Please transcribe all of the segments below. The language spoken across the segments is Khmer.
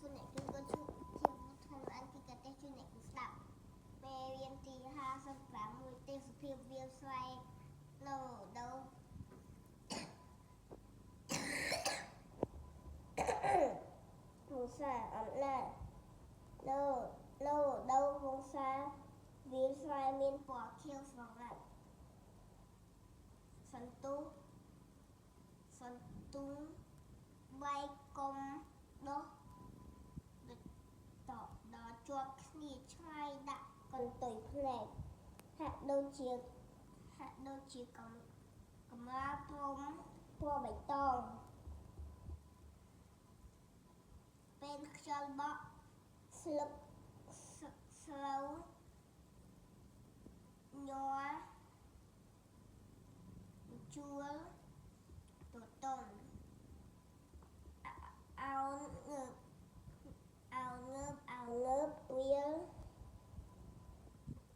សួរអ្នកគ្រូក៏ជួបជាធម្មតាទីកទេសជួយអ្នកគ្រូស្ដាប់មេរៀនទី56ទេសភាពវាលស្រែនៅដូវវង្សាអំណាចនៅនៅដូវវង្សាវាលស្រែមានពណ៌ខៀវស្រឡាត់សន្ទុះសន្ទុងបែកកុំដុះដល់ជាប់គ្នាឆ្ងាយដាក់កន្ទុយភ្នែកហាក់ដូចជាហាក់ដូចជាកំកម្រាលព្រំពណ៌បៃតងពេលខ្យល់បក់ស្លឹកស្រូវញ័រជួលទតុនអោនងើបអោងើបអោងើបវាល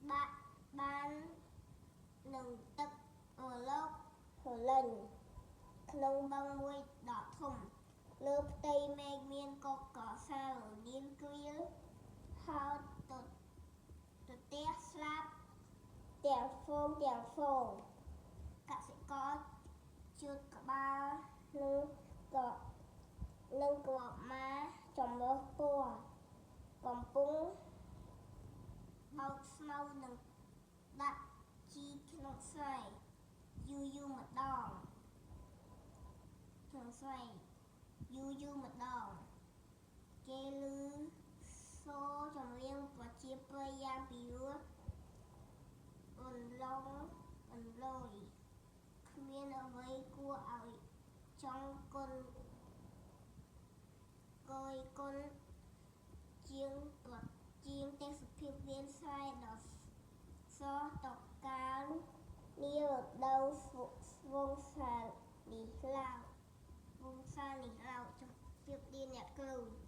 បាក់បាននឹងទឹករលករលិញក្នុងបឹងមួយដ៏ធំលើផ្ទៃមេឃមានកកសាលនាងគ្រៀលហោទទះស្លាប់ទាំងហ្វូងទាំងហ្វូងកសិករជឿក្បាលនឹងក៏នឹងក្របម៉ាចម្រុះពណ៌កំពុងបោកស្មៅនឹងដាក់ជីក្នុងស្រែយូរយូរម្ដងក្នុងស្រែយូរយូរម្ដងគេឮសូរចម្រៀងប្រជាប្រិយយ៉ាងពីរោះអន្លងអន្លយគ្មានអ្វីគួរឲ្យចង់គុណគយគុណជាងជាងទេសភាពវាលស្រែដ៏ស្រស់ត្រកាលនារដូវវង្សានេះឡើយវង្សានេះឡើយជម្រាបលាអ្នកគ្រូ។